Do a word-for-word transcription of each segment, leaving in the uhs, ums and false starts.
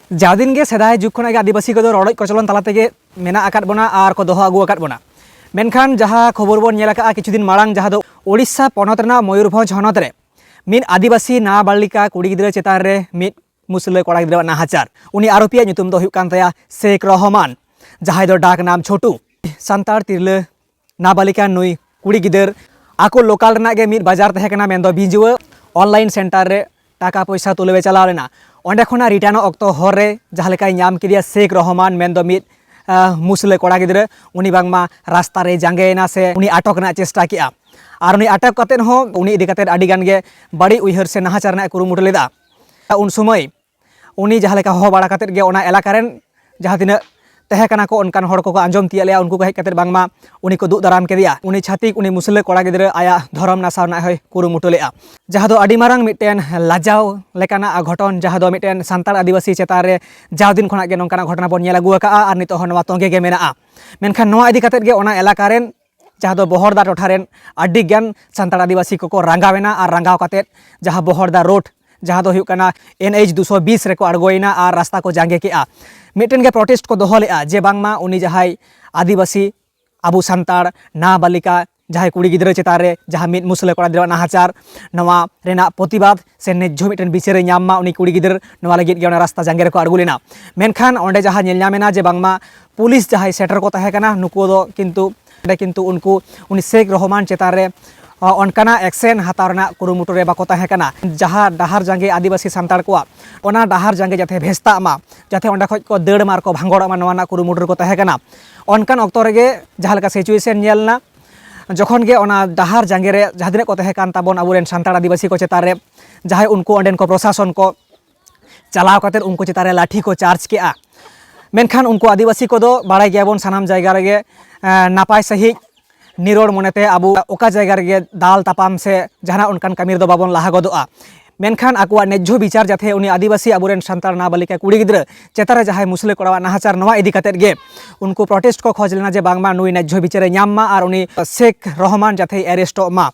ᱡᱟᱣ ᱫᱤᱱ ᱜᱮ ᱥᱮᱫᱟᱭ ᱡᱩᱜᱽ ᱠᱷᱚᱱᱟᱜ ᱜᱮ ᱟᱹᱫᱤᱵᱟᱹᱥᱤ ᱠᱚᱫᱚ ᱨᱚᱰᱚᱡ ᱠᱚᱪᱞᱚᱱ ᱛᱟᱞᱟ ᱛᱮᱜᱮ ᱢᱮᱱᱟᱜ ᱟᱠᱟᱫ ᱵᱚᱱᱟ ᱟᱨ ᱠᱚ ᱫᱚᱦᱚ ᱟᱹᱜᱩ ᱟᱠᱟᱫ ᱵᱚᱱᱟ᱾ ᱢᱮᱱᱠᱷᱟᱱ ᱡᱟᱦᱟᱸ ᱠᱷᱚᱵᱚᱨ ᱵᱚᱱ ᱧᱮᱞ ᱟᱠᱟᱫᱼᱟ ᱠᱤᱪᱷᱩ ᱫᱤᱱ ᱢᱟᱲᱟᱝ, ᱡᱟᱦᱟᱸ ᱫᱚ ᱳᱰᱤᱥᱟ ᱯᱚᱱᱚᱛ ᱨᱮᱱᱟᱜ ᱢᱚᱭᱩᱨᱵᱷᱚᱸᱡᱽ ᱦᱚᱱᱚᱛ ᱨᱮ ᱢᱤᱫ ᱟᱹᱫᱤᱵᱟᱹᱥᱤ ᱱᱟᱵᱟᱞᱤᱠᱟ ᱠᱩᱲᱤ ᱜᱤᱫᱽᱨᱟᱹ ᱪᱮᱛᱟᱱ ᱨᱮ ᱢᱤᱫ ᱢᱩᱥᱞᱟᱹ ᱠᱚᱲᱟ ᱜᱤᱫᱽᱨᱟᱹᱣᱟᱜ ᱱᱟᱦᱟᱪᱟᱨ᱾ ᱩᱱᱤ ᱟᱨᱳᱯᱤᱭᱟᱜ ᱧᱩᱛᱩᱢ ᱫᱚ ᱦᱩᱭᱩᱜ ᱠᱟᱱ ᱛᱟᱭᱟ ᱥᱮᱠ ᱨᱚᱦᱚᱢᱟᱱ, ᱡᱟᱦᱟᱸᱭ ᱫᱚ ᱰᱟᱠ ᱱᱟᱢ ᱪᱷᱳᱴᱩ᱾ ᱥᱟᱱᱛᱟᱲ ᱛᱤᱨᱞᱟᱹ ᱱᱟᱵᱟᱞᱤᱠᱟ ᱱᱩᱭ ᱠᱩᱲᱤ ᱜᱤᱫᱟᱹᱨ ᱟᱠᱚ ᱞᱳᱠᱟᱞ ᱨᱮᱱᱟᱜ ᱜᱮ ᱢᱤᱫ ᱵᱟᱡᱟᱨ ᱛᱟᱦᱮᱸ ᱠᱟᱱᱟ, ᱢᱮᱱᱫᱚ ᱵᱤᱡᱩᱣᱟᱹ ᱚᱱᱞᱟᱭᱤᱱ ᱥᱮᱱᱴᱟᱨ ᱨᱮ ᱴᱟᱠᱟ ᱯᱚᱭᱥᱟ ᱛᱩᱞᱟᱹᱣ ᱮ ᱪᱟᱞᱟᱣ ᱞᱮᱱᱟ᱾ ᱚᱸᱰᱮ ᱠᱷᱚᱱᱟᱜ ᱨᱤᱴᱟᱨᱱᱚᱜ ᱚᱠᱛᱚ ᱦᱚᱨ ᱨᱮ ᱡᱟᱦᱟᱸ ᱞᱮᱠᱟᱭ ᱧᱟᱢ ᱠᱮᱫᱮᱭᱟ ᱥᱮᱠ ᱨᱚᱦᱚᱢᱟᱱ, ᱢᱮᱱᱫᱚ ᱢᱤᱫ ᱟᱦ, ᱢᱩᱥᱞᱟᱹ ᱠᱚᱲᱟ ᱜᱤᱫᱽᱨᱟᱹ, ᱩᱱᱤ ᱵᱟᱝᱢᱟ ᱨᱟᱥᱛᱟ ᱨᱮᱭ ᱡᱟᱸᱜᱮᱭᱮᱱᱟ ᱥᱮ ᱩᱱᱤ ᱟᱴᱚᱠ ᱨᱮᱱᱟᱜ ᱪᱮᱥᱴᱟ ᱠᱮᱜᱼᱟ᱾ ᱟᱨ ᱩᱱᱤ ᱟᱴᱚᱠ ᱠᱟᱛᱮᱫ ᱦᱚᱸ ᱩᱱᱤ ᱤᱫᱤ ᱠᱟᱛᱮᱫ ᱟᱹᱰᱤ ᱜᱟᱱ ᱜᱮ ᱵᱟᱹᱲᱤᱡ ᱩᱭᱦᱟᱹᱨ ᱥᱮ ᱱᱟᱦᱟᱪᱟᱨ ᱨᱮᱱᱟᱜ ᱮ ᱠᱩᱨᱩᱢᱩᱴᱩ ᱞᱮᱫᱟ᱾ ᱩᱱ ᱥᱚᱢᱚᱭ ᱩᱱᱤ ᱡᱟᱦᱟᱸ ᱞᱮᱠᱟ ᱦᱚᱦᱚ ᱵᱟᱲᱟ ᱠᱟᱛᱮᱫ ᱜᱮ ᱚᱱᱟ ᱮᱞᱟᱠᱟ ᱨᱮᱱ ᱡᱟᱦᱟᱸ ᱛᱤᱱᱟᱹᱜ ᱛᱟᱦᱮᱸ ᱠᱟᱱᱟ ᱠᱚ, ᱚᱱᱠᱟᱱ ᱦᱚᱲ ᱠᱚᱠᱚ ᱟᱸᱡᱚᱢ ᱛᱤᱭᱟᱹᱜ ᱞᱮᱜᱼᱟ᱾ ᱩᱱᱠᱩ ᱠᱚ ᱦᱮᱡ ᱠᱟᱛᱮᱫ ᱵᱟᱝᱢᱟ ᱩᱱᱤ ᱠᱚ ᱫᱩᱜ ᱫᱟᱨᱟᱢ ᱠᱮᱫᱮᱭᱟ᱾ ᱩᱱᱤ ᱪᱷᱟᱹᱛᱤᱠ, ᱩᱱᱤ ᱢᱩᱥᱞᱟᱹ ᱠᱚᱲᱟ ᱜᱤᱫᱽᱨᱟᱹ ᱟᱭᱟᱜ ᱫᱷᱚᱨᱚᱢ ᱱᱟᱥᱟᱣ ᱨᱮᱱᱟᱜ ᱦᱚᱸᱭ ᱠᱩᱨᱩᱢᱩᱴᱩ ᱞᱮᱜᱼᱟ, ᱡᱟᱦᱟᱸ ᱫᱚ ᱟᱹᱰᱤ ᱢᱟᱨᱟᱝ ᱢᱤᱫᱴᱮᱱ ᱞᱟᱡᱟᱣ ᱞᱮᱠᱟᱱᱟᱜ ᱜᱷᱚᱴᱚᱱ, ᱡᱟᱦᱟᱸ ᱫᱚ ᱢᱤᱫᱴᱮᱱ ᱥᱟᱱᱛᱟᱲ ᱟᱹᱫᱤᱵᱟᱹᱥᱤ ᱪᱮᱛᱟᱱ ᱨᱮ ᱡᱟᱣ ᱫᱤᱱ ᱠᱷᱚᱱᱟᱜ ᱜᱮ ᱱᱚᱝᱠᱟᱱᱟᱜ ᱜᱷᱚᱴᱚᱱᱟ ᱵᱚᱱ ᱧᱮᱞ ᱟᱹᱜᱩ ᱟᱠᱟᱫᱼᱟ ᱟᱨ ᱱᱤᱛᱚᱜ ᱦᱚᱸ ᱱᱚᱣᱟ ᱛᱚᱸᱜᱮ ᱜᱮ ᱢᱮᱱᱟᱜᱼᱟ᱾ ᱢᱮᱱᱠᱷᱟᱱ ᱱᱚᱣᱟ ᱤᱫᱤ ᱠᱟᱛᱮᱫ ᱜᱮ ᱚᱱᱟ ᱮᱞᱟᱠᱟ ᱨᱮᱱ, ᱡᱟᱦᱟᱸ ᱫᱚ ᱵᱚᱦᱚᱲᱫᱟ ᱴᱚᱴᱷᱟ ᱨᱮᱱ ᱟᱹᱰᱤ ᱜᱟᱱ ᱥᱟᱱᱛᱟᱲ ᱟᱹᱫᱤᱵᱟᱹᱥᱤ ᱠᱚᱠᱚ ᱨᱟᱸᱜᱟᱣᱮᱱᱟ ᱟᱨ ᱨᱟᱸᱜᱟᱣ ᱠᱟᱛᱮᱫ ᱡᱟᱦᱟᱸ ᱵᱚᱦᱚᱲᱫᱟ ᱨᱳᱰ, ᱡᱟᱦᱟᱸ ᱫᱚ ᱦᱩᱭᱩᱜ ᱠᱟᱱᱟ ᱮᱱ ᱮᱭᱤᱪ ᱫᱩᱥᱚ ᱵᱤᱥ ᱨᱮᱠᱚ ᱟᱬᱜᱚᱭᱮᱱᱟ ᱟᱨ ᱨᱟᱥᱛᱟ ᱠᱚ ᱡᱟᱸᱜᱮ ᱠᱮᱜᱼᱟ᱾ ᱢᱤᱫᱴᱮᱱ ᱜᱮ ᱯᱨᱚᱴᱮᱥᱴ ᱠᱚ ᱫᱚᱦᱚ ᱞᱮᱜᱼᱟ ᱡᱮ ᱵᱟᱝᱢᱟ ᱩᱱᱤ ᱡᱟᱦᱟᱸᱭ ᱟᱹᱫᱤᱵᱟᱹᱥᱤ ᱟᱵᱚ ᱥᱟᱱᱛᱟᱲ ᱱᱟᱵᱟᱞᱤᱠᱟ ᱡᱟᱦᱟᱸᱭ ᱠᱩᱲᱤ ᱜᱤᱫᱽᱨᱟᱹ ᱪᱮᱛᱟᱱ ᱨᱮ ᱡᱟᱦᱟᱸ ᱢᱤᱫ ᱢᱩᱥᱞᱟᱹ ᱠᱚᱲᱟ ᱜᱤᱫᱽᱨᱟᱹᱣᱟᱜ ᱱᱟᱦᱟᱪᱟᱨ, ᱱᱚᱣᱟ ᱨᱮᱱᱟᱜ ᱯᱨᱚᱛᱤᱵᱟᱫ ᱥᱮ ᱱᱮᱡᱡᱷᱚ ᱢᱤᱫᱴᱮᱱ ᱵᱤᱪᱟᱹᱨᱮ ᱧᱟᱢ ᱢᱟ ᱩᱱᱤ ᱠᱩᱲᱤ ᱜᱤᱫᱽᱨᱟᱹ, ᱱᱚᱣᱟ ᱞᱟᱹᱜᱤᱫ ᱜᱮ ᱚᱱᱟ ᱨᱟᱥᱛᱟ ᱡᱟᱸᱜᱮ ᱨᱮᱠᱚ ᱟᱬᱜᱚ ᱞᱮᱱᱟ᱾ ᱢᱮᱱᱠᱷᱟᱱ ᱚᱸᱰᱮ ᱡᱟᱦᱟᱸ ᱧᱮᱞ ᱧᱟᱢᱮᱱᱟ ᱡᱮ ᱵᱟᱝᱢᱟ ᱯᱩᱞᱤᱥ ᱡᱟᱦᱟᱸᱭ ᱥᱮᱴᱮᱨ ᱠᱚ ᱛᱟᱦᱮᱸ ᱠᱟᱱᱟ, ᱱᱩᱠᱩ ᱫᱚ ᱠᱤᱱᱛᱩ ᱚᱸᱰᱮ ᱠᱤᱱᱛᱩ ᱩᱱᱠᱩ ᱩᱱᱤ ᱥᱮᱠ ᱨᱚᱦᱚᱢᱟᱱ ᱪᱮᱛᱟᱱ ᱨᱮ, ᱚ, ᱚᱱᱠᱟᱱᱟᱜ ᱮᱠᱥᱮᱱ ᱦᱟᱛᱟᱣ ᱨᱮᱱᱟᱜ ᱠᱩᱨᱩᱢᱩᱴᱩ ᱨᱮ ᱵᱟᱠᱚ ᱛᱟᱦᱮᱸ ᱠᱟᱱᱟ᱾ ᱡᱟᱦᱟᱸ ᱰᱟᱦᱟᱨ ᱡᱟᱸᱜᱮ ᱟᱹᱫᱤᱵᱟᱹᱥᱤ ᱥᱟᱱᱛᱟᱲ ᱠᱚᱣᱟᱜ, ᱚᱱᱟ ᱰᱟᱦᱟᱨ ᱡᱟᱸᱜᱮ ᱡᱟᱛᱮ ᱵᱷᱮᱥᱛᱟᱜ ᱢᱟ, ᱡᱟᱛᱮ ᱚᱸᱰᱮ ᱠᱷᱚᱡ ᱠᱚ ᱫᱟᱹᱲ ᱢᱟ ᱟᱨ ᱠᱚ ᱵᱷᱟᱸᱜᱚᱲᱚᱜ ᱢᱟ, ᱱᱚᱣᱟ ᱨᱮᱱᱟᱜ ᱠᱩᱨᱩᱢᱩᱴᱩ ᱨᱮᱠᱚ ᱛᱟᱦᱮᱸ ᱠᱟᱱᱟ᱾ ᱚᱱᱠᱟᱱ ᱚᱠᱛᱚ ᱨᱮᱜᱮ ᱡᱟᱦᱟᱸ ᱞᱮᱠᱟ ᱥᱤᱪᱩᱭᱮᱥᱚᱱ ᱧᱮᱞ ᱮᱱᱟ, ᱡᱚᱠᱷᱚᱱ ᱜᱮ ᱚᱱᱟ ᱰᱟᱦᱟᱨ ᱡᱟᱸᱜᱮ ᱨᱮ ᱡᱟᱦᱟᱸ ᱛᱤᱱᱟᱹᱜ ᱠᱚ ᱛᱟᱦᱮᱸ ᱠᱟᱱ ᱛᱟᱵᱚᱱ ᱟᱵᱚᱨᱮᱱ ᱥᱟᱱᱛᱟᱲ ᱟᱹᱫᱤᱵᱟᱹᱥᱤ ᱠᱚ ᱪᱮᱛᱟᱱ ᱨᱮ ᱡᱟᱦᱟᱸᱭ ᱩᱱᱠᱩ ᱚᱸᱰᱮᱱ ᱠᱚ ᱯᱨᱚᱥᱟᱥᱚᱱ ᱠᱚ ᱪᱟᱞᱟᱣ ᱠᱟᱛᱮᱫ ᱩᱱᱠᱩ ᱪᱮᱛᱟᱱ ᱨᱮ ᱞᱟᱴᱷᱤ ᱠᱚ ᱪᱟᱨᱡᱽ ᱠᱮᱜᱼᱟ᱾ ᱢᱮᱱᱠᱷᱟᱱ ᱩᱱᱠᱩ ᱟᱹᱫᱤᱵᱟᱹᱥᱤ ᱠᱚᱫᱚ ᱵᱟᱲᱟᱭ ᱜᱮᱭᱟᱵᱚᱱ ᱥᱟᱱᱟᱢ ᱡᱟᱭᱜᱟ ᱨᱮᱜᱮ, ᱮᱸ, ᱱᱟᱯᱟᱭ ᱥᱟᱺᱦᱤᱡ ᱱᱤᱨᱚᱲ ᱢᱚᱱᱮᱛᱮ ᱟᱵᱚ ᱚᱠᱟ ᱡᱟᱭᱜᱟ ᱨᱮᱜᱮ ᱫᱟᱞ ᱛᱟᱯᱟᱢ ᱥᱮ ᱡᱟᱦᱟᱱᱟᱜ ᱚᱱᱠᱟᱱ ᱠᱟᱹᱢᱤ ᱨᱮᱫᱚ ᱵᱟᱵᱚᱱ ᱞᱟᱦᱟ ᱜᱚᱫᱚᱜᱼᱟ᱾ ᱢᱮᱱᱠᱷᱟᱱ ᱟᱠᱚᱣᱟᱜ ᱱᱮᱡᱡᱷᱚ ᱵᱤᱪᱟᱨ ᱡᱟᱛᱮ ᱩᱱᱤ ᱟᱹᱫᱤᱵᱟᱹᱥᱤ ᱟᱵᱚᱨᱮᱱ ᱥᱟᱱᱛᱟᱲ ᱱᱟᱵᱟᱞᱤᱠᱟ ᱠᱩᱲᱤ ᱜᱤᱫᱽᱨᱟᱹ ᱪᱮᱛᱟᱱ ᱨᱮ ᱡᱟᱦᱟᱸᱭ ᱢᱩᱥᱞᱟᱹ ᱠᱚᱲᱟᱣᱟᱜ ᱱᱟᱦᱟᱪᱟᱨ, ᱱᱚᱣᱟ ᱤᱫᱤ ᱠᱟᱛᱮᱫ ᱜᱮ ᱩᱱᱠᱩ ᱯᱨᱚᱴᱮᱥᱴ ᱠᱚ ᱠᱷᱚᱡᱽ ᱞᱮᱱᱟ ᱡᱮ ᱵᱟᱝᱢᱟ ᱱᱩᱭ ᱱᱮᱡᱡᱷᱚ ᱵᱤᱪᱟᱹᱨᱮ ᱧᱟᱢ ᱢᱟ ᱟᱨ ᱩᱱᱤ ᱥᱮᱠ ᱨᱚᱦᱚᱢᱟᱱ ᱡᱟᱛᱮᱭ ᱮᱨᱮᱥᱴᱚᱜ ᱢᱟ᱾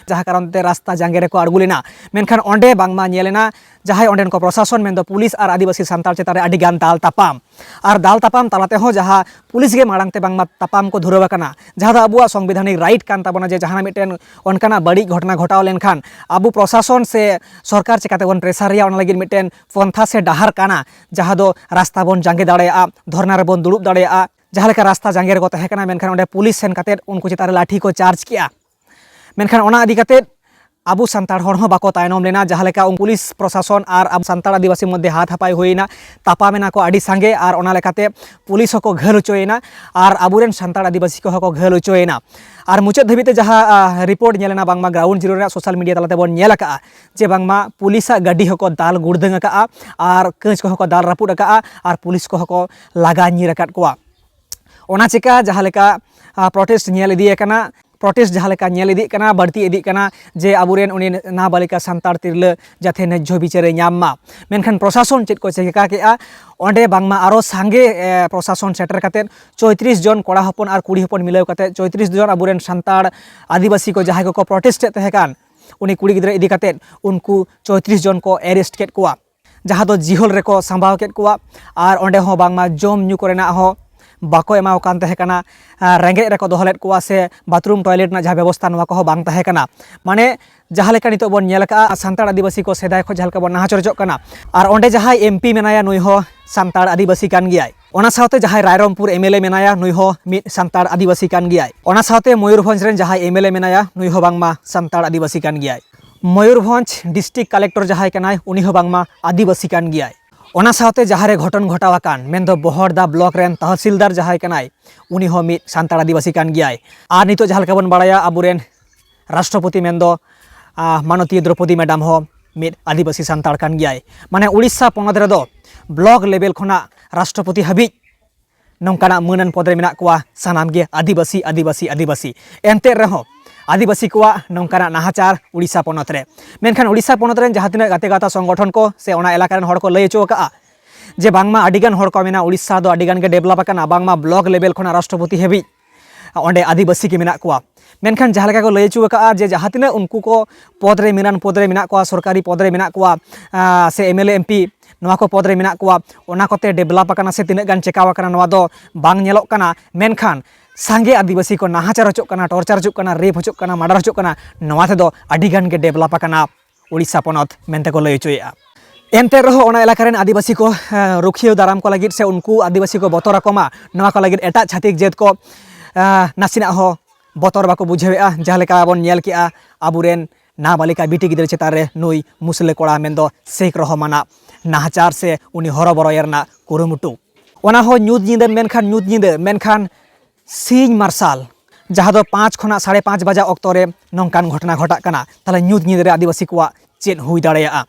ᱡᱟᱦᱟᱸ ᱠᱟᱨᱚᱱ ᱛᱮ ᱨᱟᱥᱛᱟ ᱡᱟᱸᱜᱮ ᱨᱮᱠᱚ ᱟᱬᱜᱚ ᱞᱮᱱᱟ᱾ ᱢᱮᱱᱠᱷᱟᱱ ᱚᱸᱰᱮ ᱵᱟᱝᱢᱟ ᱧᱮᱞ ᱮᱱᱟ ᱡᱟᱦᱟᱸᱭ ᱚᱸᱰᱮᱱ ᱠᱚ ᱯᱨᱚᱥᱟᱥᱚᱱ, ᱢᱮᱱᱫᱚ ᱯᱩᱞᱤᱥ ᱟᱨ ᱟᱹᱫᱤᱵᱟᱹᱥᱤ ᱥᱟᱱᱛᱟᱲ ᱪᱮᱛᱟᱱ ᱨᱮ ᱟᱹᱰᱤ ᱜᱟᱱ ᱫᱟᱞ ᱛᱟᱯᱟᱢ, ᱟᱨ ᱫᱟᱞ ᱛᱟᱯᱟᱢ ᱛᱟᱞᱟ ᱛᱮᱦᱚᱸ ᱡᱟᱦᱟᱸ ᱯᱩᱞᱤᱥ ᱜᱮ ᱢᱟᱲᱟᱝ ᱛᱮ ᱵᱟᱝᱢᱟ ᱛᱟᱯᱟᱢ ᱠᱚ ᱫᱷᱩᱨᱟᱹᱣ ᱟᱠᱟᱱᱟ, ᱡᱟᱦᱟᱸ ᱫᱚ ᱟᱵᱚᱣᱟᱜ ᱥᱚᱝᱵᱤᱫᱷᱟᱱᱤᱠ ᱨᱟᱭᱤᱴ ᱠᱟᱱ ᱛᱟᱵᱚᱱᱟ ᱡᱮ ᱡᱟᱦᱟᱱᱟᱜ ᱢᱤᱫᱴᱮᱱ ᱚᱱᱠᱟᱱᱟᱜ ᱵᱟᱹᱲᱤᱡ ᱜᱷᱚᱴᱚᱱᱟ ᱜᱷᱚᱴᱟᱣ ᱞᱮᱱᱠᱷᱟᱱ ᱟᱵᱚ ᱯᱨᱚᱥᱟᱥᱚᱱ ᱥᱮ ᱥᱚᱨᱠᱟᱨ ᱪᱤᱠᱟᱹ ᱛᱮᱵᱚᱱ ᱯᱨᱮᱥᱟᱨᱮᱭᱟ, ᱚᱱᱟ ᱞᱟᱹᱜᱤᱫ ᱢᱤᱫᱴᱮᱱ ᱯᱚᱱᱛᱷᱟ ᱥᱮ ᱰᱟᱦᱟᱨ ᱠᱟᱱᱟ, ᱡᱟᱦᱟᱸ ᱫᱚ ᱨᱟᱥᱛᱟ ᱵᱚᱱ ᱡᱟᱸᱜᱮ ᱫᱟᱲᱮᱭᱟᱜᱼᱟ, ᱫᱷᱚᱨᱱᱟ ᱨᱮᱵᱚᱱ ᱫᱩᱲᱩᱵ ᱫᱟᱲᱮᱭᱟᱜᱼᱟ᱾ ᱡᱟᱦᱟᱸ ᱞᱮᱠᱟ ᱨᱟᱥᱛᱟ ᱡᱟᱸᱜᱮ ᱨᱮᱠᱚ ᱛᱟᱦᱮᱸ ᱠᱟᱱᱟ, ᱢᱮᱱᱠᱷᱟᱱ ᱚᱸᱰᱮ ᱯᱩᱞᱤᱥ ᱥᱮᱱ ᱠᱟᱛᱮᱫ ᱩᱱᱠᱩ ᱪᱮᱛᱟᱱ ᱨᱮ ᱞᱟᱴᱷᱤ ᱠᱚ ᱪᱟᱨᱡᱽ ᱠᱮᱜᱼᱟ᱾ ᱢᱮᱱᱠᱷᱟᱱ ᱚᱱᱟ ᱤᱫᱤ ᱠᱟᱛᱮᱫ ᱟᱵᱚ ᱥᱟᱱᱛᱟᱲ ᱦᱚᱲ ᱦᱚᱸ ᱵᱟᱠᱚ ᱛᱟᱭᱱᱚᱢ ᱞᱮᱱᱟ, ᱡᱟᱦᱟᱸ ᱞᱮᱠᱟ ᱩᱱ ᱯᱩᱞᱤᱥ ᱯᱨᱚᱥᱟᱥᱚᱱ ᱟᱨ ᱟᱵᱚ ᱥᱟᱱᱛᱟᱲ ᱟᱹᱫᱤᱵᱟᱹᱥᱤ ᱢᱚᱫᱽᱫᱷᱮ ᱦᱟᱛ ᱦᱟᱯᱟᱭ ᱦᱩᱭᱮᱱᱟ, ᱛᱟᱯᱟᱢ ᱮᱱᱟ ᱠᱚ ᱟᱹᱰᱤ ᱥᱟᱸᱜᱮ, ᱟᱨ ᱚᱱᱟ ᱞᱮᱠᱟᱛᱮ ᱯᱩᱞᱤᱥ ᱦᱚᱸᱠᱚ ᱜᱷᱟᱹᱞ ᱦᱚᱪᱚᱭᱮᱱᱟ ᱟᱨ ᱟᱵᱚᱨᱮᱱ ᱥᱟᱱᱛᱟᱲ ᱟᱹᱫᱤᱵᱟᱹᱥᱤ ᱠᱚᱦᱚᱸ ᱠᱚ ᱜᱷᱟᱹᱞ ᱦᱚᱪᱚᱭᱮᱱᱟ᱾ ᱟᱨ ᱢᱩᱪᱟᱹᱫ ᱫᱷᱟᱹᱵᱤᱡ ᱛᱮ ᱡᱟᱦᱟᱸ, ᱟ, ᱨᱤᱯᱳᱨᱴ ᱧᱮᱞ ᱮᱱᱟ, ᱵᱟᱝᱢᱟ ᱜᱨᱟᱣᱩᱱᱰ ᱡᱤᱨᱳ ᱨᱮᱱᱟᱜ ᱥᱳᱥᱟᱞ ᱢᱤᱰᱤᱭᱟ ᱛᱟᱞᱟ ᱛᱮᱵᱚᱱ ᱧᱮᱞ ᱟᱠᱟᱫᱼᱟ ᱡᱮ ᱵᱟᱝᱢᱟ ᱯᱩᱞᱤᱥᱟᱜ ᱜᱟᱹᱰᱤ ᱦᱚᱸᱠᱚ ᱫᱟᱞ ᱜᱩᱲᱫᱟᱹᱝ ᱟᱠᱟᱫᱼᱟ ᱟᱨ ᱠᱟᱹᱪ ᱠᱚᱦᱚᱸ ᱠᱚ ᱫᱟᱞ ᱨᱟᱹᱯᱩᱫ ᱟᱠᱟᱫᱼᱟ ᱟᱨ ᱯᱩᱞᱤᱥ ᱠᱚᱦᱚᱸ ᱠᱚ ᱞᱟᱜᱟ ᱧᱤᱨ ᱟᱠᱟᱫ ᱠᱚᱣᱟ᱾ ᱚᱱᱟ ᱪᱮᱠᱟ ᱡᱟᱦᱟᱸ ᱞᱮᱠᱟ, ᱟ, ᱯᱨᱚᱴᱮᱥᱴ ᱧᱮᱞ ᱤᱫᱤ ᱟᱠᱟᱱᱟ, ᱯᱨᱚᱴᱮᱥᱴ ᱡᱟᱦᱟᱸ ᱞᱮᱠᱟ ᱧᱮᱞ ᱤᱫᱤᱜ ᱠᱟᱱᱟ, ᱵᱟᱹᱲᱛᱤ ᱤᱫᱤᱜ ᱠᱟᱱᱟ, ᱡᱮ ᱟᱵᱚᱨᱮᱱ ᱩᱱᱤ ᱱᱟᱵᱟᱞᱤᱠᱟ ᱥᱟᱱᱛᱟᱲ ᱛᱤᱨᱞᱟᱹ ᱡᱟᱛᱮ ᱱᱟᱡᱽᱡᱷᱚ ᱵᱤᱪᱟᱹᱨᱮ ᱧᱟᱢ ᱢᱟ᱾ ᱢᱮᱱᱠᱷᱟᱱ ᱯᱨᱚᱥᱟᱥᱚᱱ ᱪᱮᱫ ᱠᱚ ᱪᱮᱠᱟ ᱠᱮᱜᱼᱟ? ᱚᱸᱰᱮ ᱵᱟᱝᱢᱟ ᱟᱨᱚ ᱥᱟᱸᱜᱮ, ᱮ, ᱯᱨᱚᱥᱟᱥᱚᱱ ᱥᱮᱴᱮᱨ ᱠᱟᱛᱮᱫ ᱪᱚᱭᱛᱨᱤᱥ ᱡᱚᱱ ᱠᱚᱲᱟ ᱦᱚᱯᱚᱱ ᱟᱨ ᱠᱩᱲᱤ ᱦᱚᱯᱚᱱ ᱢᱤᱞᱟᱹᱣ ᱠᱟᱛᱮᱫ ᱪᱚᱭᱛᱨᱤᱥ ᱡᱚᱱ ᱟᱵᱚᱨᱮᱱ ᱥᱟᱱᱛᱟᱲ ᱟᱹᱫᱤᱵᱟᱹᱥᱤ ᱠᱚ ᱡᱟᱦᱟᱸᱭ ᱠᱚᱠᱚ ᱯᱨᱚᱴᱮᱥᱴ ᱮᱫ ᱛᱟᱦᱮᱸ ᱠᱟᱱ, ᱩᱱᱤ ᱠᱩᱲᱤ ᱜᱤᱫᱽᱨᱟᱹ ᱤᱫᱤ ᱠᱟᱛᱮᱫ ᱩᱱᱠᱩ ᱪᱚᱭᱛᱨᱤᱥ ᱡᱚᱱ ᱠᱚ ᱮᱨᱮᱥᱴ ᱠᱮᱫ ᱠᱚᱣᱟ, ᱡᱟᱦᱟᱸ ᱫᱚ ᱡᱤᱦᱚᱞ ᱨᱮᱠᱚ ᱥᱟᱢᱵᱟᱣ ᱠᱮᱫ ᱠᱚᱣᱟ᱾ ᱟᱨ ᱚᱸᱰᱮ ᱦᱚᱸ ᱵᱟᱝᱢᱟ ᱡᱚᱢ ᱧᱩ ᱠᱚᱨᱮᱱᱟᱜ ᱦᱚᱸ ᱵᱟᱠᱚ ᱮᱢᱟᱣ ᱠᱟᱱ ᱛᱟᱦᱮᱸ ᱠᱟᱱᱟ᱾ ᱟᱨ ᱨᱮᱸᱜᱮᱡ ᱨᱮᱠᱚ ᱫᱚᱦᱚ ᱞᱮᱫ ᱠᱚᱣᱟ ᱥᱮ ᱵᱟᱛᱷᱨᱩᱢ ᱴᱚᱭᱞᱮᱴ ᱨᱮᱱᱟᱜ ᱡᱟᱦᱟᱸ ᱵᱮᱵᱚᱥᱛᱷᱟ, ᱱᱚᱣᱟ ᱠᱚᱦᱚᱸ ᱵᱟᱝ ᱛᱟᱦᱮᱸ ᱠᱟᱱᱟ᱾ ᱢᱟᱱᱮ ᱡᱟᱦᱟᱸ ᱞᱮᱠᱟ ᱱᱤᱛᱚᱜ ᱵᱚᱱ ᱧᱮᱞ ᱟᱠᱟᱫᱼᱟ, ᱥᱟᱱᱛᱟᱲ ᱟᱹᱫᱤᱵᱟᱹᱥᱤ ᱠᱚ ᱥᱮᱫᱟᱭ ᱠᱷᱚᱱ ᱡᱟᱦᱟᱸ ᱞᱮᱠᱟ ᱵᱚᱱ ᱱᱟᱦᱟᱪᱟᱨ ᱦᱚᱪᱚᱜ ᱠᱟᱱᱟ, ᱟᱨ ᱚᱸᱰᱮ ᱡᱟᱦᱟᱸᱭ ᱮᱢ ᱯᱤ ᱢᱮᱱᱟᱭᱟ, ᱱᱩᱭ ᱦᱚᱸ ᱥᱟᱱᱛᱟᱲ ᱟᱹᱫᱤᱵᱟᱹᱥᱤ ᱠᱟᱱ ᱜᱮᱭᱟᱭ᱾ ᱚᱱᱟ ᱥᱟᱶᱛᱮ ᱡᱟᱦᱟᱸᱭ ᱨᱟᱭᱨᱚᱝᱯᱩᱨ ᱮᱢ ᱮᱞ ᱮ ᱢᱮᱱᱟᱭᱟ, ᱱᱩᱭ ᱦᱚᱸ ᱢᱤᱫ ᱥᱟᱱᱛᱟᱲ ᱟᱹᱫᱤᱵᱟᱹᱥᱤ ᱠᱟᱱ ᱜᱮᱭᱟᱭ᱾ ᱚᱱᱟ ᱥᱟᱶᱛᱮ ᱢᱚᱭᱩᱨᱵᱷᱚᱸᱡᱽ ᱨᱮᱱ ᱡᱟᱦᱟᱸᱭ ᱮᱢ ᱮᱞ ᱮ ᱢᱮᱱᱟᱭᱟ, ᱱᱩᱭ ᱦᱚᱸ ᱵᱟᱝᱢᱟ ᱥᱟᱱᱛᱟᱲ ᱟᱹᱫᱤᱵᱟᱹᱥᱤ ᱠᱟᱱ ᱜᱮᱭᱟᱭ᱾ ᱢᱚᱭᱩᱨᱵᱷᱚᱸᱡᱽ ᱰᱤᱥᱴᱨᱤᱠᱴ ᱠᱟᱞᱮᱠᱴᱚᱨ ᱡᱟᱦᱟᱸᱭ ᱠᱟᱱᱟᱭ, ᱩᱱᱤ ᱦᱚᱸ ᱵᱟᱝᱢᱟ ᱟᱹᱫᱤᱵᱟᱹᱥᱤ ᱠᱟᱱ ᱜᱮᱭᱟᱭ᱾ ᱚᱱᱟ ᱥᱟᱶᱛᱮ ᱡᱟᱦᱟᱸ ᱨᱮ ᱜᱷᱚᱴᱚᱱ ᱜᱷᱚᱴᱟᱣ ᱟᱠᱟᱱ, ᱢᱮᱱᱫᱚ ᱵᱚᱦᱚᱲᱫᱟ ᱵᱞᱚᱠ ᱨᱮᱱ ᱛᱟᱦᱥᱤᱞᱫᱟᱨ ᱡᱟᱦᱟᱸᱭ ᱠᱟᱱᱟᱭ, ᱩᱱᱤ ᱦᱚᱸ ᱢᱤᱫ ᱥᱟᱱᱛᱟᱲ ᱟᱹᱫᱤᱵᱟᱹᱥᱤ ᱠᱟᱱ ᱜᱮᱭᱟᱭ᱾ ᱟᱨ ᱱᱤᱛᱚᱜ ᱡᱟᱦᱟᱸ ᱞᱮᱠᱟ ᱵᱚᱱ ᱵᱟᱲᱟᱭᱟ, ᱟᱵᱚᱨᱮᱱ ᱨᱟᱥᱴᱨᱚᱯᱚᱛᱤ ᱢᱮᱱᱫᱚ, ᱟ, ᱢᱟᱱᱚᱛᱤᱭᱟᱹ ᱫᱨᱚᱯᱚᱫᱤ ᱢᱮᱰᱟᱢ ᱦᱚᱸ ᱢᱤᱫ ᱟᱹᱫᱤᱵᱟᱹᱥᱤ ᱥᱟᱱᱛᱟᱲ ᱠᱟᱱ ᱜᱮᱭᱟᱭ᱾ ᱢᱟᱱᱮ ᱩᱲᱤᱥᱥᱟ ᱯᱚᱱᱚᱛ ᱨᱮᱫᱚ ᱵᱞᱚᱠ ᱞᱮᱵᱮᱞ ᱠᱷᱚᱱᱟᱜ ᱨᱟᱥᱴᱨᱚᱯᱚᱛᱤ ᱦᱟᱹᱵᱤᱡ ᱱᱚᱝᱠᱟᱱᱟᱜ ᱢᱟᱹᱱᱟᱱ ᱯᱚᱫᱽ ᱨᱮ ᱢᱮᱱᱟᱜ ᱠᱚᱣᱟ ᱥᱟᱱᱟᱢ ᱜᱮ ᱟᱹᱫᱤᱵᱟᱹᱥᱤ, ᱟᱹᱫᱤᱵᱟᱹᱥᱤ, ᱟᱹᱫᱤᱵᱟᱹᱥᱤ᱾ ᱮᱱᱛᱮ ᱨᱮᱦᱚᱸ ᱟᱹᱫᱤᱵᱟᱹᱥᱤ ᱠᱚᱣᱟᱜ ᱱᱚᱝᱠᱟᱱᱟᱜ ᱱᱟᱦᱟᱪᱟᱨ ᱩᱲᱤᱥᱥᱟ ᱯᱚᱱᱚᱛ ᱨᱮ᱾ ᱢᱮᱱᱠᱷᱟᱱ ᱩᱲᱤᱥᱥᱟ ᱯᱚᱱᱚᱛ ᱨᱮᱱ ᱡᱟᱦᱟᱸ ᱛᱤᱱᱟᱹᱜ ᱜᱟᱛᱮ ᱜᱟᱶᱛᱟ ᱥᱚᱝᱜᱚᱴᱷᱚᱱ ᱠᱚ ᱥᱮ ᱚᱱᱟ ᱮᱞᱟᱠᱟ ᱨᱮᱱ ᱦᱚᱲ ᱠᱚ ᱞᱟᱹᱭ ᱦᱚᱪᱚ ᱟᱠᱟᱫᱼᱟ ᱡᱮ ᱵᱟᱝᱢᱟ ᱟᱹᱰᱤᱜᱟᱱ ᱦᱚᱲ ᱠᱚ ᱢᱮᱱᱟ ᱩᱲᱤᱥᱥᱟ ᱫᱚ ᱟᱹᱰᱤᱜᱟᱱ ᱜᱮ ᱰᱮᱵᱷᱞᱚᱯ ᱟᱠᱟᱱᱟ, ᱵᱟᱝᱢᱟ ᱵᱞᱚᱠ ᱞᱮᱵᱮᱞ ᱠᱷᱚᱱᱟᱜ ᱨᱟᱥᱴᱨᱚᱯᱚᱛᱤ ᱦᱟᱹᱵᱤᱡ ᱚᱸᱰᱮ ᱟᱹᱫᱤᱵᱟᱹᱥᱤ ᱜᱮ ᱢᱮᱱᱟᱜ ᱠᱚᱣᱟ᱾ ᱢᱮᱱᱠᱷᱟᱱ ᱡᱟᱦᱟᱸ ᱞᱮᱠᱟ ᱠᱚ ᱞᱟᱹᱭ ᱦᱚᱪᱚ ᱟᱠᱟᱫᱼᱟ ᱡᱮ ᱡᱟᱦᱟᱸ ᱛᱤᱱᱟᱹᱜ ᱩᱱᱠᱩ ᱠᱚ ᱯᱚᱫᱽ ᱨᱮ ᱢᱮᱱᱟᱱ ᱯᱚᱫᱽ ᱨᱮ ᱢᱮᱱᱟᱜ ᱠᱚᱣᱟ, ᱥᱚᱨᱠᱟᱨᱤ ᱯᱚᱫᱽ ᱨᱮ ᱢᱮᱱᱟᱜ ᱠᱚᱣᱟ, ᱥᱮ M L A M P ᱱᱚᱣᱟ ᱠᱚ ᱯᱚᱫᱽ ᱨᱮ ᱢᱮᱱᱟᱜ ᱠᱚᱣᱟ, ᱚᱱᱟ ᱠᱚᱛᱮ ᱰᱮᱵᱷᱞᱚᱯ ᱟᱠᱟᱱᱟ ᱥᱮ ᱛᱤᱱᱟᱹᱜ ᱜᱟᱱ ᱪᱮᱠᱟᱣ ᱟᱠᱟᱱᱟ, ᱱᱚᱣᱟ ᱫᱚ ᱵᱟᱝ ᱧᱮᱞᱚᱜ ᱠᱟᱱᱟ᱾ ᱢᱮᱱᱠᱷᱟᱱ ᱥᱟᱸᱜᱮ ᱟᱹᱫᱤᱵᱟᱹᱥᱤ ᱠᱚ ᱱᱟᱦᱟᱪᱟᱨ ᱦᱚᱪᱚᱜ ᱠᱟᱱᱟ, ᱴᱚᱨᱪᱟᱨ ᱦᱚᱪᱚᱜ ᱠᱟᱱᱟ, ᱨᱮᱯ ᱦᱚᱪᱚᱜ ᱠᱟᱱᱟ, ᱢᱟᱨᱰᱟᱨ ᱦᱚᱪᱚᱜ ᱠᱟᱱᱟ, ᱱᱚᱣᱟ ᱛᱮᱫᱚ ᱟᱹᱰᱤ ᱜᱟᱱ ᱜᱮ ᱰᱮᱵᱷᱞᱚᱯ ᱟᱠᱟᱱᱟ ᱩᱲᱤᱥᱥᱟ ᱯᱚᱱᱚᱛ ᱢᱮᱱᱛᱮ ᱠᱚ ᱞᱟᱹᱭ ᱦᱚᱪᱚᱭᱮᱫᱼᱟ᱾ ᱮᱱᱛᱮ ᱨᱮᱦᱚᱸ ᱚᱱᱟ ᱮᱞᱟᱠᱟ ᱨᱮᱱ ᱟᱹᱫᱤᱵᱟᱹᱥᱤ ᱠᱚ ᱨᱩᱠᱷᱤᱭᱟᱹ ᱫᱟᱨᱟᱢ ᱠᱚ ᱞᱟᱹᱜᱤᱫ ᱥᱮ ᱩᱱᱠᱩ ᱟᱹᱫᱤᱵᱟᱹᱥᱤ ᱠᱚ ᱵᱚᱛᱚᱨ ᱟᱠᱚ ᱢᱟ, ᱱᱚᱣᱟ ᱠᱚ ᱞᱟᱹᱜᱤᱫ ᱮᱴᱟᱜ ᱪᱷᱟᱹᱛᱤᱠ ᱡᱟᱹᱛ ᱠᱚ ᱱᱟᱥᱮᱱᱟᱜ ᱦᱚᱸ ᱵᱚᱛᱚᱨ ᱵᱟᱠᱚ ᱵᱩᱡᱷᱟᱹᱣᱮᱫᱼᱟ᱾ ᱡᱟᱦᱟᱸ ᱞᱮᱠᱟ ᱵᱚᱱ ᱧᱮᱞ ᱠᱮᱜᱼᱟ ᱟᱵᱚᱨᱮᱱ ᱱᱟᱵᱟᱞᱤᱠᱟ ᱵᱤᱴᱤ ᱜᱤᱫᱽᱨᱟᱹ ᱪᱮᱛᱟᱱ ᱨᱮ ᱱᱩᱭ ᱢᱩᱥᱞᱟᱹ ᱠᱚᱲᱟ ᱢᱮᱱᱫᱚ ᱥᱮᱠᱷ ᱨᱚᱦᱚᱢᱟᱱᱟᱜ ᱱᱟᱦᱟᱪᱟᱨ ᱥᱮ ᱩᱱᱤ ᱦᱚᱨᱚᱵᱚᱨᱚᱭᱮ ᱨᱮᱱᱟᱜ ᱠᱩᱨᱩᱢᱩᱴᱩ᱾ ᱚᱱᱟ ᱦᱚᱸ ᱧᱩᱛ ᱧᱤᱫᱟᱹ, ᱢᱮᱱᱠᱷᱟᱱ ᱧᱩᱛ ᱧᱤᱫᱟᱹ, ᱢᱮᱱᱠᱷᱟᱱ ᱥᱤᱧ ᱢᱟᱨᱥᱟᱞ, ᱡᱟᱦᱟᱸ ᱫᱚ ᱯᱟᱸᱪ ᱠᱷᱚᱱᱟᱜ ᱥᱟᱲᱮ ᱯᱟᱸᱪ ᱵᱟᱡᱟ ᱚᱠᱛᱚ ᱨᱮ ᱱᱚᱝᱠᱟᱱ ᱜᱷᱚᱴᱚᱱᱟ ᱜᱷᱚᱴᱟᱜ ᱠᱟᱱᱟ᱾ ᱛᱟᱦᱚᱞᱮ ᱧᱩᱛ ᱧᱤᱫᱟᱹ ᱨᱮ ᱟᱹᱫᱤᱵᱟᱹᱥᱤ ᱠᱚᱣᱟᱜ ᱪᱮᱫ ᱦᱩᱭ ᱫᱟᱲᱮᱭᱟᱜᱼᱟ?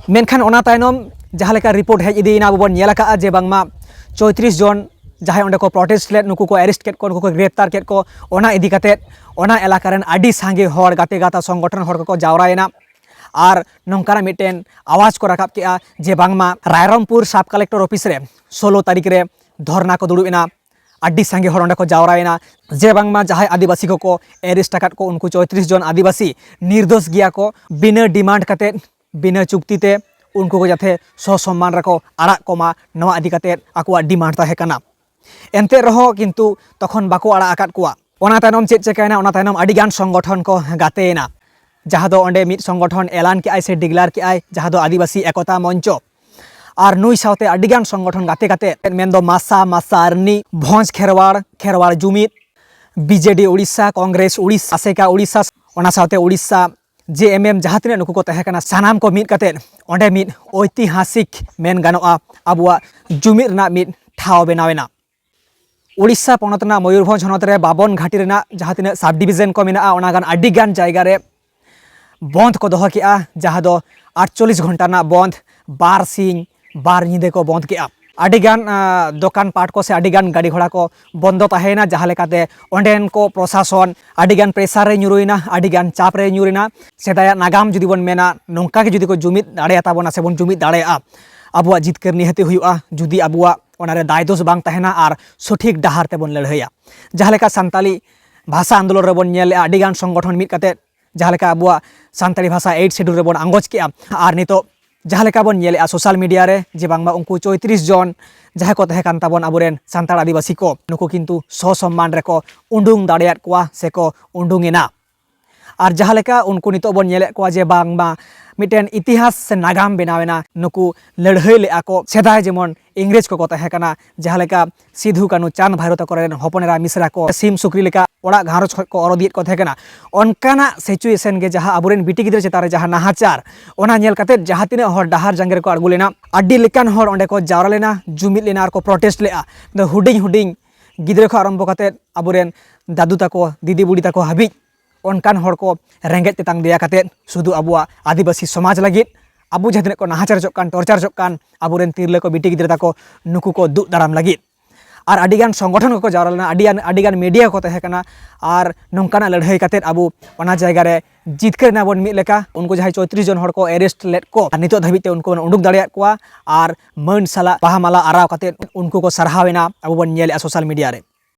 ᱢᱮᱱᱠᱷᱟᱱ ᱚᱱᱟ ᱛᱟᱭᱱᱚᱢ ᱡᱟᱦᱟᱸ ᱞᱮᱠᱟ ᱨᱤᱯᱳᱨᱴ ᱦᱮᱡ ᱤᱫᱤᱭᱮᱱᱟ, ᱟᱵᱚ ᱵᱚᱱ ᱧᱮᱞ ᱟᱠᱟᱫᱼᱟ ᱡᱮ ᱵᱟᱝᱢᱟ ᱪᱚᱭᱛᱨᱤᱥ ᱡᱚᱱ ᱡᱟᱦᱟᱸᱭ ᱚᱸᱰᱮ ᱠᱚ ᱯᱨᱚᱴᱮᱥᱴ ᱞᱮᱫ, ᱱᱩᱠᱩ ᱠᱚ ᱮᱨᱮᱥᱴ ᱠᱮᱫ ᱠᱚ, ᱱᱩᱠᱩ ᱠᱚ ᱜᱨᱮᱯᱛᱟᱨ ᱠᱮᱫ ᱠᱚ᱾ ᱚᱱᱟ ᱤᱫᱤ ᱠᱟᱛᱮᱫ ᱚᱱᱟ ᱮᱞᱟᱠᱟ ᱨᱮᱱ ᱟᱹᱰᱤ ᱥᱟᱸᱜᱮ ᱦᱚᱲ, ᱜᱟᱛᱮ ᱜᱟᱶᱛᱟ ᱥᱚᱝᱜᱚᱴᱷᱚᱱ ᱦᱚᱲ ᱠᱚᱠᱚ ᱡᱟᱣᱨᱟᱭᱮᱱᱟ ᱟᱨ ᱱᱚᱝᱠᱟᱱᱟᱜ ᱢᱤᱫᱴᱮᱱ ᱟᱣᱟᱡᱽ ᱠᱚ ᱨᱟᱠᱟᱵ ᱠᱮᱜᱼᱟ ᱡᱮ ᱵᱟᱝᱢᱟ ᱨᱟᱭᱨᱚᱝᱯᱩᱨ ᱥᱟᱵ ᱠᱟᱞᱮᱠᱴᱚᱨ ᱚᱯᱷᱤᱥ ᱨᱮ ᱥᱳᱞᱳ ᱛᱟᱹᱨᱤᱠᱷ ᱨᱮ ᱫᱷᱚᱨᱱᱟ ᱠᱚ ᱫᱩᱲᱩᱵ ᱮᱱᱟ᱾ ᱟᱹᱰᱤ ᱥᱟᱸᱜᱮ ᱦᱚᱲ ᱚᱸᱰᱮ ᱠᱚ ᱡᱟᱣᱨᱟᱭᱮᱱᱟ ᱡᱮ ᱵᱟᱝᱢᱟ ᱡᱟᱦᱟᱸᱭ ᱟᱹᱫᱤᱵᱟᱹᱥᱤ ᱠᱚᱠᱚ ᱮᱨᱮᱥᱴ ᱟᱠᱟᱫ ᱠᱚ, ᱩᱱᱠᱩ ᱪᱚᱭᱛᱨᱤᱥ ᱡᱚᱱ ᱟᱹᱫᱤᱵᱟᱹᱥᱤ ᱱᱤᱨᱫᱳᱥ ᱜᱮᱭᱟ ᱠᱚ, ᱵᱤᱱᱟᱹ ᱰᱤᱢᱟᱱᱰ ᱠᱟᱛᱮᱫ, ᱵᱤᱱᱟᱹ ᱪᱩᱠᱛᱤ ᱛᱮ ᱩᱱᱠᱩ ᱠᱚ ᱡᱟᱛᱮ ᱥᱚᱥᱚᱢᱢᱟᱱ ᱨᱮᱠᱚ ᱟᱲᱟᱜ ᱠᱚᱢᱟ, ᱱᱚᱣᱟ ᱤᱫᱤ ᱠᱟᱛᱮᱫ ᱟᱠᱚᱣᱟᱜ ᱰᱤᱢᱟᱱᱰ ᱛᱟᱦᱮᱸ ᱠᱟᱱᱟ᱾ ᱮᱱᱛᱮ ᱨᱮᱦᱚᱸ ᱠᱤᱱᱛᱩ ᱛᱚᱠᱷᱚᱱ ᱵᱟᱠᱚ ᱟᱲᱟᱜ ᱟᱠᱟᱫ ᱠᱚᱣᱟ᱾ ᱚᱱᱟ ᱛᱟᱭᱱᱚᱢ ᱪᱮᱫ ᱪᱮᱠᱟᱭᱮᱱᱟ? ᱚᱱᱟ ᱛᱟᱭᱱᱚᱢ ᱟᱹᱰᱤᱜᱟᱱ ᱥᱚᱝᱜᱚᱴᱷᱚᱱ ᱠᱚ ᱜᱟᱛᱮᱭᱮᱱᱟ, ᱡᱟᱦᱟᱸ ᱫᱚ ᱚᱸᱰᱮ ᱢᱤᱫ ᱥᱚᱝᱜᱚᱴᱷᱚᱱ ᱮᱞᱟᱱ ᱠᱮᱜᱼᱟᱭ ᱥᱮ ᱰᱤᱠᱞᱮᱭᱟᱨ ᱠᱮᱜᱼᱟᱭ, ᱡᱟᱦᱟᱸ ᱫᱚ ᱟᱹᱫᱤᱵᱟᱹᱥᱤ ᱮᱠᱚᱛᱟ ᱢᱚᱧᱪᱚ᱾ ᱟᱨ ᱱᱩᱭ ᱥᱟᱶᱛᱮ ᱟᱹᱰᱤᱜᱟᱱ ᱥᱚᱝᱜᱚᱴᱷᱚᱱ ᱜᱟᱛᱮ ᱠᱟᱛᱮ, ᱢᱮᱱᱫᱚ ᱢᱟᱥᱟ, ᱢᱟᱥᱟ ᱟᱨᱱᱤ, ᱵᱷᱚᱸᱡᱽ ᱠᱷᱮᱨᱣᱟᱲ, ᱠᱷᱮᱨᱣᱟᱲ ᱡᱩᱢᱤᱫ, ᱵᱤ ᱡᱮ ᱰᱤ ᱩᱲᱤᱥᱥᱟ, ᱠᱚᱝᱜᱨᱮᱥ ᱩᱲᱤᱥᱥᱟ, ᱟᱥᱮᱠᱟ ᱩᱲᱤᱥᱥᱟ, ᱚᱱᱟ ᱥᱟᱶᱛᱮ ᱩᱲᱤᱥᱥᱟ ᱡᱮ ᱮᱢ ᱮᱢ ᱡᱟᱦᱟᱸ ᱛᱤᱱᱟᱹᱜ ᱱᱩᱠᱩ ᱠᱚ ᱛᱟᱦᱮᱸ ᱠᱟᱱᱟ, ᱥᱟᱱᱟᱢ ᱠᱚ ᱢᱤᱫ ᱠᱟᱛᱮ ᱚᱸᱰᱮ ᱢᱤᱫ ᱳᱭᱛᱤᱦᱟᱥᱤᱠ, ᱢᱮᱱ ᱜᱟᱱᱚᱜᱼᱟ, ᱟᱵᱚᱣᱟᱜ ᱡᱩᱢᱤᱫ ᱨᱮᱱᱟᱜ ᱢᱤᱫ ᱴᱷᱟᱶ ᱵᱮᱱᱟᱣ ᱮᱱᱟ᱾ ᱩᱲᱤᱥᱥᱟ ᱯᱚᱱᱚᱛ ᱨᱮᱱᱟᱜ ᱢᱚᱭᱩᱨᱵᱷᱚᱸᱡᱽ ᱦᱚᱱᱚᱛ ᱨᱮ ᱵᱟᱵᱚᱱ ᱜᱷᱟᱴᱤ ᱨᱮᱱᱟᱜ ᱡᱟᱦᱟᱸ ᱛᱤᱱᱟᱹᱜ ᱥᱟᱵ ᱰᱤᱵᱷᱤᱡᱚᱱ ᱠᱚ ᱢᱮᱱᱟᱜᱼᱟ, ᱚᱱᱟ ᱜᱟᱱ ᱟᱹᱰᱤ ᱜᱟᱱ ᱡᱟᱭᱜᱟ ᱨᱮ ᱵᱚᱱᱫᱷ ᱠᱚ ᱫᱚᱦᱚ ᱠᱮᱜᱼᱟ, ᱡᱟᱦᱟᱸ ᱫᱚ ᱟᱴᱪᱚᱞᱞᱤᱥ ᱜᱷᱚᱱᱴᱟ ᱨᱮᱱᱟᱜ ᱵᱚᱱᱫᱷ, ᱵᱟᱨ ᱥᱤᱧ ᱵᱟᱨ ᱧᱤᱫᱟᱹ ᱠᱚ ᱵᱚᱱᱫᱷ ᱠᱮᱜᱼᱟ᱾ ᱟᱹᱰᱤ ᱜᱟᱱ, ᱟᱸ, ᱫᱚᱠᱟᱱ ᱯᱟᱴ ᱠᱚ ᱥᱮ ᱟᱹᱰᱤ ᱜᱟᱱ ᱜᱟᱹᱰᱤ ᱜᱷᱚᱲᱟ ᱠᱚ ᱵᱚᱱᱫᱚ ᱛᱟᱦᱮᱸᱭᱮᱱᱟ, ᱡᱟᱦᱟᱸ ᱞᱮᱠᱟᱛᱮ ᱚᱸᱰᱮᱱ ᱠᱚ ᱯᱨᱚᱥᱟᱥᱚᱱ ᱟᱹᱰᱤ ᱜᱟᱱ ᱯᱨᱮᱥᱟᱨ ᱨᱮ ᱧᱩᱨᱩᱭᱮᱱᱟ, ᱟᱹᱰᱤ ᱜᱟᱱ ᱪᱟᱯ ᱨᱮ ᱧᱩᱨᱮᱱᱟ᱾ ᱥᱮᱫᱟᱭᱟᱜ ᱱᱟᱜᱟᱢ ᱡᱩᱫᱤ ᱵᱚᱱ ᱢᱮᱱᱟ, ᱱᱚᱝᱠᱟ ᱜᱮ ᱡᱩᱫᱤ ᱠᱚ ᱡᱩᱢᱤᱫ ᱫᱟᱲᱮᱭᱟᱛᱟ ᱵᱚᱱᱟ ᱥᱮ ᱵᱚᱱ ᱡᱩᱢᱤᱫ ᱫᱟᱲᱮᱭᱟᱜᱼᱟ, ᱟᱵᱚᱣᱟᱜ ᱡᱤᱛᱠᱟᱹᱨ ᱱᱤᱦᱟᱹᱛᱤ ᱦᱩᱭᱩᱜᱼᱟ, ᱡᱩᱫᱤ ᱟᱵᱚᱣᱟᱜ ᱚᱱᱟᱨᱮ ᱫᱟᱭ ᱫᱳᱥ ᱵᱟᱝ ᱛᱟᱦᱮᱱᱟ ᱟᱨ ᱥᱚᱴᱷᱤᱠ ᱰᱟᱦᱟᱨ ᱛᱮᱵᱚᱱ ᱞᱟᱹᱲᱦᱟᱹᱭᱟ᱾ ᱡᱟᱦᱟᱸ ᱞᱮᱠᱟ ᱥᱟᱱᱛᱟᱞᱤ ᱵᱷᱟᱥᱟ ᱟᱱᱫᱳᱞᱚᱱ ᱨᱮᱵᱚᱱ ᱧᱮᱞ ᱞᱮᱜᱼᱟ ᱟᱹᱰᱤ ᱜᱟᱱ ᱥᱚᱝᱜᱚᱴᱷᱚᱱ ᱢᱤᱫ ᱠᱟᱛᱮ ᱡᱟᱦᱟᱸ ᱞᱮᱠᱟ ᱟᱵᱚᱣᱟᱜ ᱥᱟᱱᱛᱟᱲᱤ ᱵᱷᱟᱥᱟ ᱮᱭᱤᱴ ᱥᱤᱰᱩᱞ ᱨᱮᱵᱚᱱ ᱟᱸᱜᱚᱪ ᱠᱮᱜᱼᱟ᱾ ᱟᱨ ᱱᱤᱛᱚᱜ ᱡᱟᱦᱟᱸ ᱞᱮᱠᱟ ᱵᱚᱱ ᱧᱮᱞᱮᱜᱼᱟ ᱥᱳᱥᱟᱞ ᱢᱤᱰᱤᱭᱟ ᱨᱮ ᱡᱮ ᱵᱟᱝᱢᱟ ᱩᱱᱠᱩ ᱪᱳᱭᱛᱨᱤᱥ ᱡᱚᱱ ᱡᱟᱦᱟᱸᱭ ᱠᱚ ᱛᱟᱦᱮᱸ ᱠᱟᱱ ᱛᱟᱵᱚᱱ ᱟᱵᱚᱨᱮᱱ ᱥᱟᱱᱛᱟᱲ ᱟᱹᱫᱤᱵᱟᱹᱥᱤ ᱠᱚ, ᱱᱩᱠᱩ ᱠᱤᱱᱛᱩ ᱥᱚᱥᱚᱢᱢᱟᱱ ᱨᱮᱠᱚ ᱩᱰᱩᱝ ᱫᱟᱲᱮᱭᱟᱫ ᱠᱚᱣᱟ ᱥᱮᱠᱚ ᱩᱰᱩᱝ ᱮᱱᱟ᱾ ᱟᱨ ᱡᱟᱦᱟᱸ ᱞᱮᱠᱟ ᱩᱱᱠᱩ ᱱᱤᱛᱚᱜ ᱵᱚᱱ ᱧᱮᱞᱮᱫ ᱠᱚᱣᱟ ᱡᱮ ᱵᱟᱝᱢᱟ ᱢᱤᱫᱴᱮᱱ ᱤᱛᱤᱦᱟᱥ ᱥᱮ ᱱᱟᱜᱟᱢ ᱵᱮᱱᱟᱣ ᱮᱱᱟ, ᱱᱩᱠᱩ ᱞᱟᱹᱲᱦᱟᱹᱭ ᱞᱮᱫᱼᱟ ᱠᱚ ᱥᱮᱫᱟᱭ ᱡᱮᱢᱚᱱ ᱤᱝᱨᱮᱡᱽ ᱠᱚᱠᱚ ᱛᱟᱦᱮᱸ ᱠᱟᱱᱟ, ᱡᱟᱦᱟᱸ ᱞᱮᱠᱟ ᱥᱤᱫᱷᱩ, ᱠᱟᱹᱱᱦᱩ, ᱪᱟᱸᱫᱽ, ᱵᱷᱟᱭᱨᱳ ᱛᱟᱠᱚ ᱨᱮᱱ ᱦᱚᱯᱚᱱ ᱮᱨᱟ, ᱢᱤᱥᱨᱟ ᱠᱚ ᱥᱤᱢ ᱥᱩᱠᱨᱤ ᱞᱮᱠᱟ ᱚᱲᱟᱜ ᱜᱷᱟᱨᱚᱸᱡᱽ ᱠᱷᱚᱱ ᱠᱚ ᱚᱨ ᱤᱫᱤᱭᱮᱫ ᱠᱚ ᱛᱟᱦᱮᱸ ᱠᱟᱱᱟ᱾ ᱚᱱᱠᱟᱱᱟᱜ ᱥᱤᱪᱩᱭᱮᱥᱚᱱ ᱜᱮ ᱡᱟᱦᱟᱸ ᱟᱵᱚᱨᱮᱱ ᱵᱤᱴᱤ ᱜᱤᱫᱽᱨᱟᱹ ᱪᱮᱛᱟᱱ ᱨᱮ ᱡᱟᱦᱟᱸ ᱱᱟᱦᱟᱪᱟᱨ, ᱚᱱᱟ ᱧᱮᱞ ᱠᱟᱛᱮ ᱡᱟᱦᱟᱸ ᱛᱤᱱᱟᱹᱜ ᱦᱚᱲ ᱰᱟᱦᱟᱨ ᱡᱟᱸᱜᱮ ᱨᱮᱠᱚ ᱟᱬᱜᱚ ᱞᱮᱱᱟ, ᱟᱹᱰᱤ ᱞᱮᱠᱟᱱ ᱦᱚᱲ ᱚᱸᱰᱮ ᱠᱚ ᱡᱟᱣᱨᱟ ᱞᱮᱱᱟ, ᱡᱩᱢᱤᱫ ᱞᱮᱱᱟ ᱟᱨ ᱠᱚ ᱯᱨᱚᱴᱮᱥᱴ ᱞᱮᱫᱼᱟ᱾ ᱫᱚ ᱦᱩᱰᱤᱧ ᱦᱩᱰᱤᱧ ᱜᱤᱫᱽᱨᱟᱹ ᱠᱷᱚᱱ ᱟᱨᱟᱢᱵᱷᱚ ᱠᱟᱛᱮ ᱟᱵᱚᱨᱮᱱ ᱫᱟᱫᱩ ᱛᱟᱠᱚ, ᱫᱤᱫᱤ ᱵᱩᱰᱤ ᱛᱟᱠᱚ ᱦᱟᱹᱵᱤᱡ ᱚᱱᱠᱟᱱ ᱦᱚᱲ ᱠᱚ ᱨᱮᱸᱜᱮᱡ ᱛᱮᱛᱟᱝ ᱫᱮᱭᱟ ᱠᱟᱛᱮ ᱥᱩᱫᱷᱩ ᱟᱵᱚᱣᱟᱜ ᱟᱹᱫᱤᱵᱟᱹᱥᱤ ᱥᱚᱢᱟᱡᱽ ᱞᱟᱹᱜᱤᱫ, ᱟᱵᱚ ᱡᱟᱦᱟᱸ ᱛᱤᱱᱟᱹᱜ ᱠᱚ ᱱᱟᱦᱟᱪᱟᱨ ᱦᱚᱪᱚᱜ ᱠᱟᱱ, ᱴᱚᱨᱪᱟᱨ ᱦᱚᱪᱚᱜ ᱠᱟᱱ ᱟᱵᱚᱨᱮᱱ ᱛᱤᱨᱞᱟᱹ ᱠᱚ, ᱵᱤᱴᱤ ᱜᱤᱫᱽᱨᱟᱹ ᱛᱟᱠᱚ, ᱱᱩᱠᱩ ᱠᱚ ᱫᱩᱜ ᱫᱟᱨᱟᱢ ᱞᱟᱹᱜᱤᱫ᱾ ᱟᱨ ᱟᱹᱰᱤᱜᱟᱱ ᱥᱚᱝᱜᱚᱴᱷᱚᱱ ᱠᱚᱠᱚ ᱡᱟᱣᱨᱟ ᱞᱮᱱᱟ, ᱟᱹᱰᱤᱜᱟᱱ ᱟᱹᱰᱤᱜᱟᱱ ᱢᱤᱰᱤᱭᱟ ᱠᱚ ᱛᱟᱦᱮᱸ ᱠᱟᱱᱟ᱾ ᱟᱨ ᱱᱚᱝᱠᱟᱱᱟᱜ ᱞᱟᱹᱲᱦᱟᱹᱭ ᱠᱟᱛᱮ ᱟᱵᱚ ᱚᱱᱟ ᱡᱟᱭᱜᱟ ᱨᱮ ᱡᱤᱛᱠᱟᱹᱨ ᱮᱱᱟ ᱵᱚᱱ ᱢᱤᱫ ᱞᱮᱠᱟ᱾ ᱩᱱᱠᱩ ᱡᱟᱦᱟᱸᱭ ᱪᱳᱭᱛᱨᱤᱥ ᱡᱚᱱ ᱦᱚᱲ ᱠᱚ ᱮᱨᱮᱥᱴ ᱞᱮᱫ ᱠᱚ, ᱟᱨ ᱱᱤᱛᱚᱜ ᱫᱷᱟᱹᱵᱤᱡ ᱛᱮ ᱩᱱᱠᱩ ᱵᱚᱱ ᱩᱰᱩᱠ ᱫᱟᱲᱮᱭᱟᱜ ᱠᱚᱣᱟ᱾ ᱟᱨ ᱢᱟᱹᱱ ᱥᱟᱞᱟᱜ ᱵᱟᱦᱟ ᱢᱟᱞᱟ ᱟᱨᱟᱣ ᱠᱟᱛᱮ ᱩᱱᱠᱩ ᱠᱚ ᱥᱟᱨᱦᱟᱣ ᱮᱱᱟ, ᱟᱵᱚ ᱵᱚᱱ ᱧᱮᱞᱮᱫᱼᱟ ᱥᱳᱥᱟᱞ ᱢᱤᱰᱤᱭᱟ ᱨᱮ᱾